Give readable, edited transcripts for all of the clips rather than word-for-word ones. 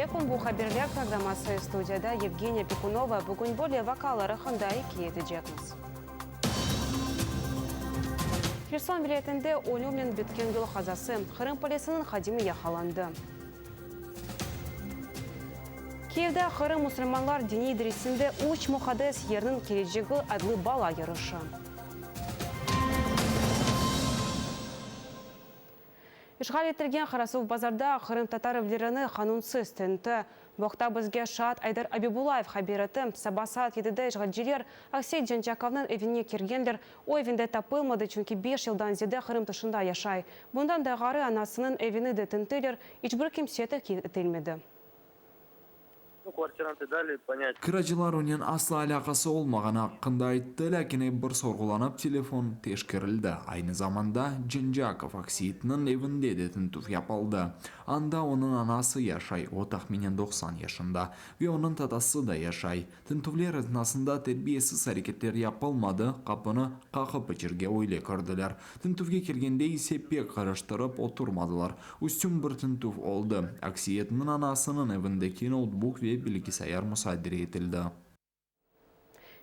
aleyküm. Bu Haberler programması, studiyada Yevgeniya Pikunova. Bugün böyle vaqialar aqqında ikâye etecekmiz. Herson vilâyetinde ölümnen bitken yol qazası, Qırım polisiniñ hadimi yaqalandı. Kiyevde Qırım musulmanlar diniy idaresinde Üç muqaddes yerniñ kelecegi adlı bala yarışı. İşğal etilgen Qarasuvbazarda qırımtatar evlerini qanunsız tintti. Bu aqta bizge şaat Aydar Abibullayev haber etti. Saba saat yedide işğalciler Aksey Cancakovnıñ evine kirgenler. O, evinde tapılmadı, çünki beş yıldan ziyade Qırım tışında yaşay. Bundan da ğayrı, anasınıñ evini de tinttiler, iç bir kimse tevqif etilmedi. Kiracılar onen asla alâqası olmağanı aqqında ayttı, lâkin ep bir sorğulanıp, telefon teşkerildi. Aynı zamanda, Cencakov Akseyitniñ evinde de tintüv yapıldı. Anda onıñ anası yaşay, o tahminen 90 yaşında, ve onıñ tatası da yaşay. Tintüvler esnasında terbiyesiz areketler yapılmadı, qapını qaqıp içerge öyle kirdiler. Tintüvge kelgende ise pek qarıştırıp oturmadılar. Üstün bir tintüv oldı. Aksiyetniñ anasınıñ evindeki noutbuk ve bilgisayar musadere etildi.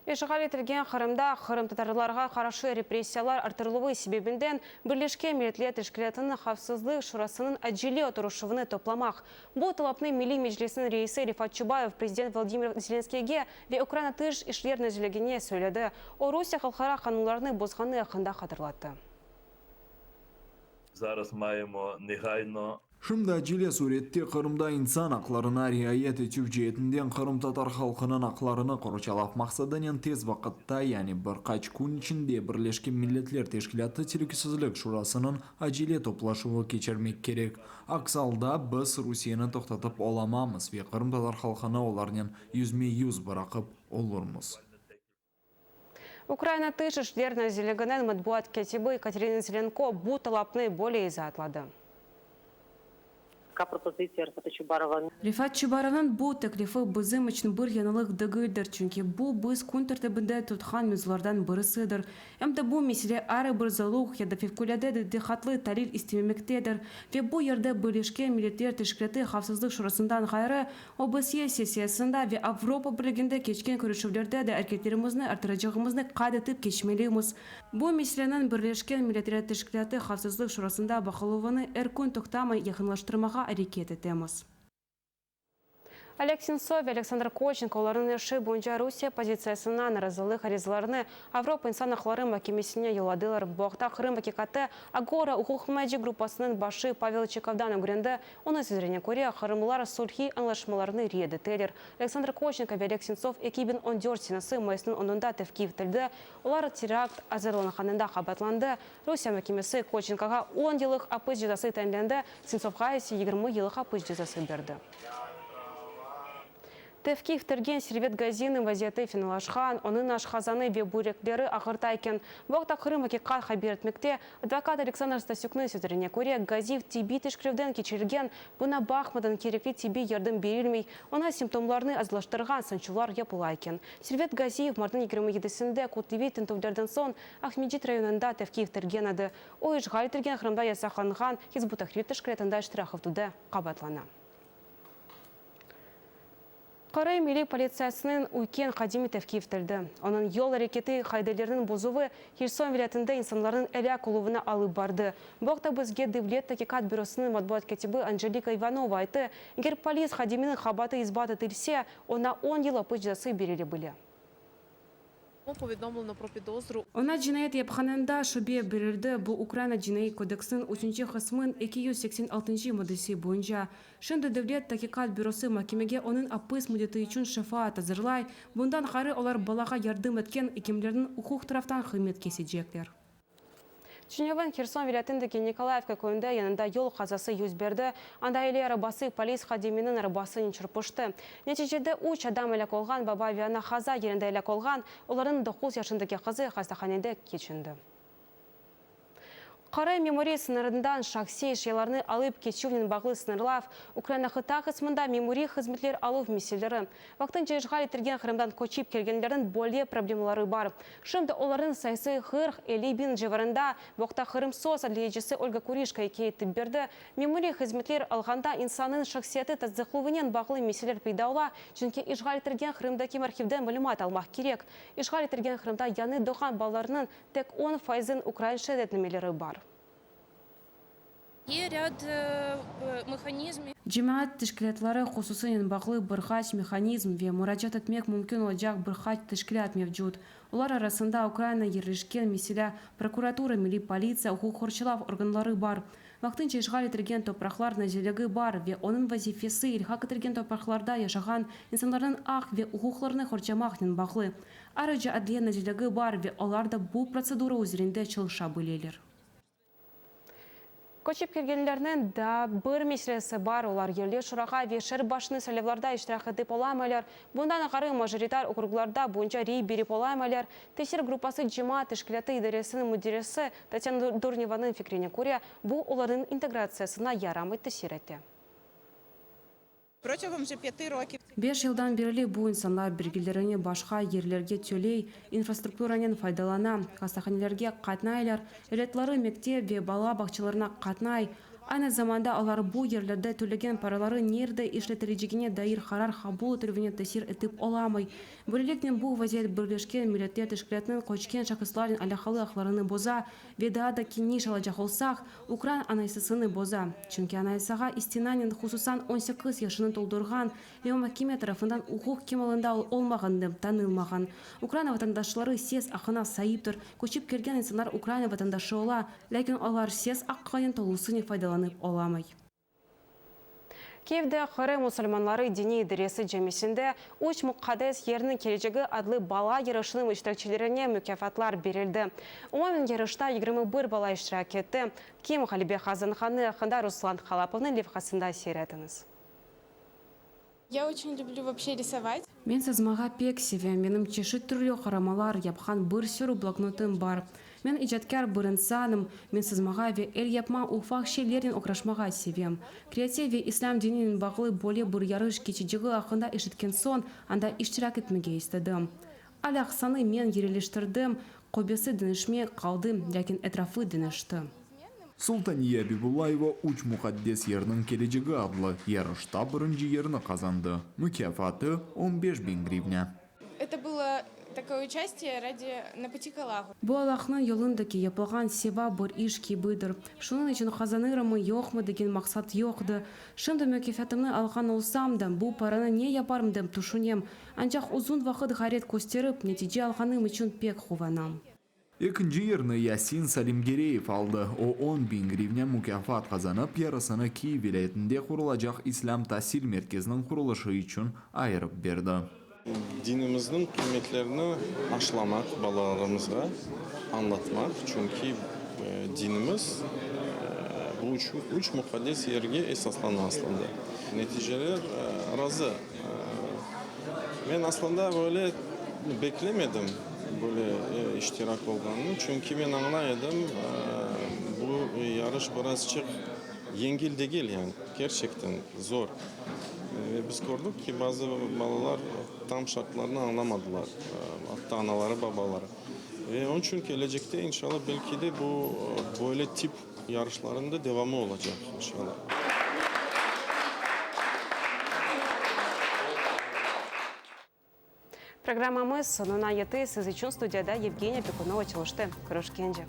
İşğal etilgen Qırımda qırımtatarlarğa qarşı repressiyalar artırıluvı sebebinden Birleşken Milletler Teşkilâtınıñ Havfsızlıq Şurasınıñ acele oturışuvını toplamaq. Bu talapnı Milliy Meclisniñ reisi Refat Çubarov prezident Volodımır Zelenskiyge ve Ukraina Tış işler nazirligine söyledi. O, Rusiye halqara qanunlarnı bozğanı aqqında hatırlattı. Zaraz mayemo negayno. Şimdi acele surette Qırımda insan aqlarına riayet etüv ceetinden qırımtatar halqınıñ aqlarını qorçalav maqsadınen tez vaqıtta, yani bir qaç kün içinde Birleşken Milletler Teşkilâtı Telükesizlik Şurasınıñ acele toplaşuvı keçirmek kerek. Aks alda biz Rusiyeni toqtatıp olamamız ve qırımtatar halqını olarnen yüzme-yüz bıraqıp olurmız. Ukraina Tış işler nazirliginiñ matbuat kâtibi Katerina Zelenko bu talapnı böyle izaatladı. Refat Çubarovnıñ bu teklifi bizim içün bir yañılıq degildir, çünki bu biz kün tertibinde tutqan mevzulardan birisidir. Em de bu mesele ayrı bir zorluq ya da fevqulâde diqqatlı talil istememektedir ve bu yerde Birleşken Milletler Teşkilâtı Havfsızlıq Şurasından ğayrı, OBSYE sessiyasında ve Avropa Birliginde keçken körüşüvlerde de areketlerimizni arttıracağımıznı qayd etip keçmelimiz. Bu meseleniñ Birleşken Milletler Teşkilâtı Havfsızlıq Şurasında baqıluvını er kün toqtamay yaqınlaştırmağa areket etemiz. Oleg Sentsov ve Aleksandr Kolçenko olarnıñ işi boyunca Rusiye pozitsiyasına narazılıq arizalarını Avropa insan aqları makemesine yolladılar. Bu aqta Qırım aqiqatı Agora uquqhimayeci gruppasınıñ başı Pavel Çekovdan ögrendi. Onıñ sözlerine köre, qırımlılar sulhiy añlaşmalarnı red eteler. Aleksandr Kolçenko ve Oleg Sentsov 2014 senesi mayısnıñ onunda tevqif etildi. Olar terakt azırlanğanında qabaatlandı. Rusiye makemesi Kolçenkoğa on yıllıq apis cezası tayinlendi, Sentsovğa ise 20 yıllıq apis cezası berdi. Tevqif etilgen Servet Gazinniñ vaziyeti fenalaşqan, onıñ aşqazanı ve büyrekleri ağırta eken. Bu aqta Qırım. Aqiqat haber etmekte. Advokat Aleksandr Stasükniñ sözlerine köre, Gaziyev tibbiy teşkerüvden keçirilgen, buña baqmadan kerekli tibbiy yardım berilmey, oña simptomlarnı azlaştırğan sançuvlar yapıla eken. Servet Gaziyev martnıñ 27-sinde kütleviy tintüvlerden soñ Aqmescit rayonında tevqif etilgen edi. O, işğal etilgen Qırımda yasaqlanğan Hizb ut-Tahrir teşkilâtında iştirak etüvde qabaatlana. Qırım Milliy politsiyasınıñ üyken hadimi tevqif etildi. Onıñ yol areketi qaideleriniñ bozuvı Herson vilâyetinde insanlarnıñ elâk oluvına alıp bardı. Bu aqta bizge Devlet taqiqat bürosınıñ matbuat kâtibi Anjelika İvanova ayttı. Eger polis hadiminiñ qabaatı isbat etilse, oña on yıl apis cezası berile bile. Oña cinayet yapqanında şübe berildi, bu Ukraina Cinaiy kodeksiniñ üçünci qısmınıñ 286 maddesi boyunca. Şimdi Devlet taqiqat bürosı makemege onıñ apis müddeti içün şefaat azırlay, bundan ğayrı olar balağa yardım etken ekimlerniñ uquq taraftan qıymet kesecekler. Tünevin Herson vilâyetindeki Nikolayevka köyünde yanında yol qazası yüz berdi, anda eli arabası polis hadiminiñ arabasınen çırpıştı. Neticede üç adam elâk olğan, baba ve ana qaza yerinde elâk olğan, olarnıñ doquz yaşındaki qızı hastahanede keçindi. Qırım memuriy sıñırından şahsiy eşyalarnı alıp keçüvnen bağlı sıñırlav, Ukraina qıta qısmında memuriy hızmetler aluv meseleleri, vaqtınca işğal etilgen Qırımdan köçip kelgenlerniñ böyle problemaları bar. Şimdi olarnıñ sayısı 40, 50 biñ civarında, bu aqta Qırım sos adliyecisi Olga Kurişko ikâye etip berdi. Memuriy hızmetler alğanda insannıñ şahsiyeti tasdıqluvınen bağlı meseleler peyda ola, çünki işğal etilgen Qırımdaki arhivden malümat almaq kerek. İşğal etilgen Qırımda yañı doğğan balalarnıñ tek on fayızınıñ ukrain şeadetnameleri bar. Ye râd mehanizmi. Cemaat teşkilâtları hususınen bağlı bir qaç mehanizm ve muracaat etmek mümkün olacaq bir qaç teşkilât mevcut. Olar arasında Ukraina yerleşken, meselâ, prokuratura, milliy politsiya, uquq qorçalav organları bar. Vaqtınca işğal etilgen topraqlar nazirligi bar ve onıñ vazifesi ilhaq etilgen topraqlarda yaşağan insanlarnıñ aq ve uquqlarını qorçamaqnen bağlı. Ayrıca Adliye nazirligi bar ve olar da bu protsedura üzerinde çalışa bileler. Köçip kelgenlerniñ daa bir meselesi bar, olar yerli şurağa ve şeer başını saylavlarda iştirak etip olamaylar. Bundan ğayrı, majoritar okruglarda boyunca rey berip olamaylar. Tesir gruppası cemaat teşkilâtı idaresiniñ müdiresi Tatyana Durnevanıñ fikrine köre, bu olarnıñ integratsiyasına yaramay tesir ete. Beş yıldan berli bu insanlar bergilerini başqa yerlerge töley, infrastrukturanen faydalana, hastahanelerge qatnaylar, evlâtları mektep ve bala bağçalarına qatnay. Aynı zamanda olar bu yerlerde tölegen paraları nerde işletilecegine dair qarar qabul etilüvine tesir etip olamay. Böyleliknen bu vaziyet Birleşken Milletler Teşkilâtınıñ köçken şahıslarnen alâqalı aqlarını boza ve daa da keniş alacaq olsaq, Ukraina Anayasasını boza, çünki Anayasağa istinanen hususan 18 yaşını toldurğan ve mahkeme tarafından uquq kemalında olmağan dep tanılmağan Ukraina vatandaşları ses aqqına saiptir, köçip kelgen insanlar Ukraina vatandaşı ola, lâkin olar ses aqqınen tolusınen faydalanıp olamay. Kiyevde Qırım musulmanları diniy idaresi camisinde Üç muqaddes yerniñ kelecegi adlı bala yarışınıñ iştirakçilerine mukâfatlar berildi. Umumen yarışta 21 bala iştirak etti. Kim ğalebe qazanğanı aqqında Ruslan Qalapovnıñ levhasında seyir etiñiz. Ya oçün lüblü voobşe risovat. Men sızmağa pek sevem, menim çeşit türlü qaramalar yapqan bir sürü bloknotım bar. Men icatkâr bir insanım, men sızmağa ve el yapma ufaq şeylernen oğraşmağa sevem. Kreativ ve islâm dininen bağlı böyle bir yarış keçecegi aqqında eşitken soñ, anda iştirak etmege istedim. Al-Aqsanı men yerleştirdim, qobesi deñişmey qaldı, lâkin etrafı deñişti. Sultaniye Abibullayeva Üç muqaddes yerniñ kelecegi adlı yarışta birinci yerni qazandı. Mukâfatı, 15 biñ grivnâ. Это было такое участие ради на пути к Аллаху. Bu Allahnıñ yolundaki yapılğan sevap bir iş kibidir. Şunıñ içün qazanırımmı, yoqmı degen maqsat yoqtı. Şimdi mukâfatımnı alğan olsam da, bu paranı ne yaparım dep tüşünem. Ancaq uzun vaqıt ğayret kösterip, netice alğanım içün pek quvanam. Ekinci yerni Yasin Salimgereyev aldı. O, 10 biñ grivnâ mukâfat qazanıp, yarısını Kiyev vilâyetinde qurulacaq İslâm tasil merkeziniñ qurulışı içün ayırıp berdi. Dinimizniñ qıymetlerini aşılamaq, balalarımızğa añlatmaq, çünki dinimiz bu üç muqaddes yerge esaslana aslında. Neticeler razı. Men aslında böyle beklemedim böyle iştirak olğanını, çünki men añlay edim, bu yarış birazçıq yengil degil, yani kerçekten zor. Ve biz kördik ki, bazı balalar tam şartlarnı añlamadılar, atta anaları, babaları. Ve onıñ içün kelecekte, inşallah, belki de bu böyle tip yarışlarnıñ da devamı olacaq, inşallah. Programmamız soñuna yetti. Siz içün studiyada Yevgeniya Pekunova çalıştı. Körüşkence.